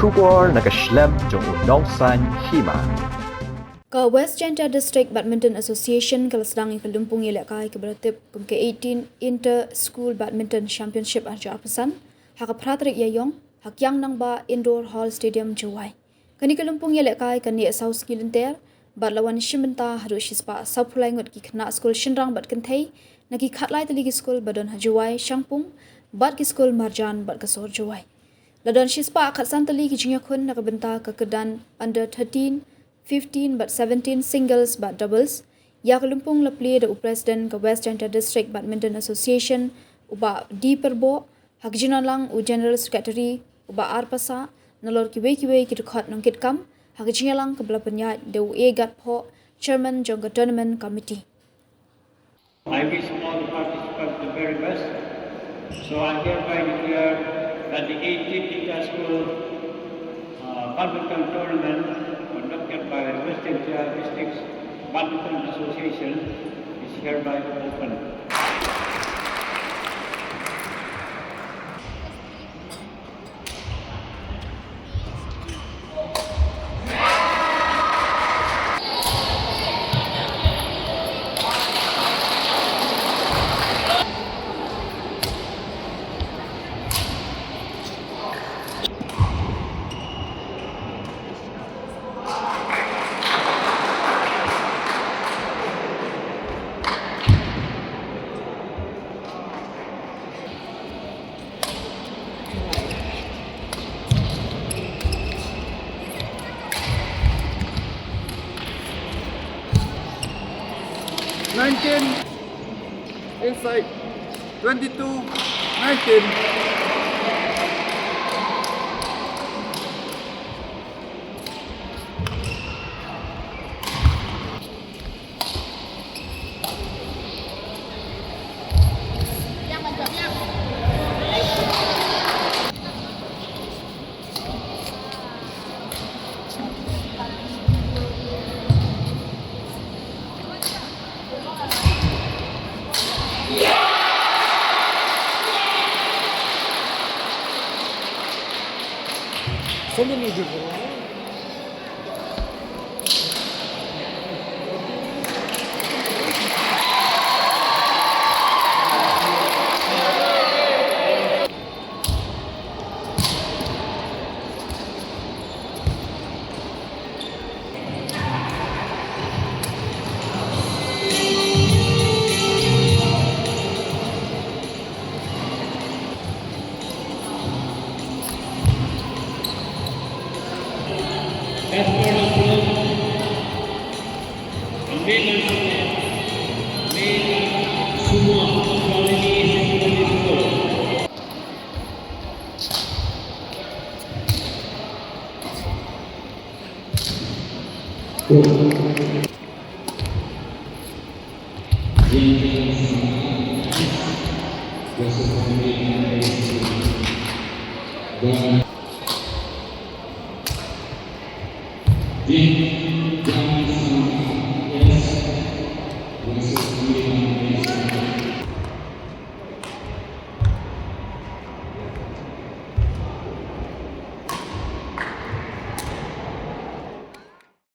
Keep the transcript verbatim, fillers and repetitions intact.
Khubor na ka shlem jong u Nongsaiñ Hima. Ka West Jaiñtia District Badminton Association ka la sdang ïa ka lympung ïalehkai kaba la tip kum ka eighteen Inter School Badminton Championship arhajar arphew san ha ka phra tarik Ïaiong ha Kiang Nangbah Indoor Hall Stadium, Jowai. Kane ka lympung ïalehkai ka neh saw sngi lynter bad la wan shim bynta haduh shispah sawphew lai ngut ki khynnah skul shynrang bad kynthei na ki khatlai tylli ki skul ba don ha Jowai, Shangpung bad ki skul marjan bad ka sor Jowai. La don shispah khatsan tylli ki jingïakhun na ka bynta ka kyrdan under thirteen, fifteen bad seventeen singles bad doubles. Ïa ka lympung la plie da u President ka West Jaiñtia District Badminton Association, u Bah D Pyrboh, ha ka jingdon lang u General Secretary u Bah R Passah, nalor kiwei kiwei ki dkhot nongkitkam, ha ka jingïalang kaba la pynïaid da u A Gatphoh, Chairman jong ka Tournament Committee. I wish all the participants the very best. So I hereby declare that the eighteenth Inter-School, uh, Badminton Tournament conducted by West Jaiñtia Districts Badminton Association is hereby open. Nineteen inside, twenty-two nineteen. So many people.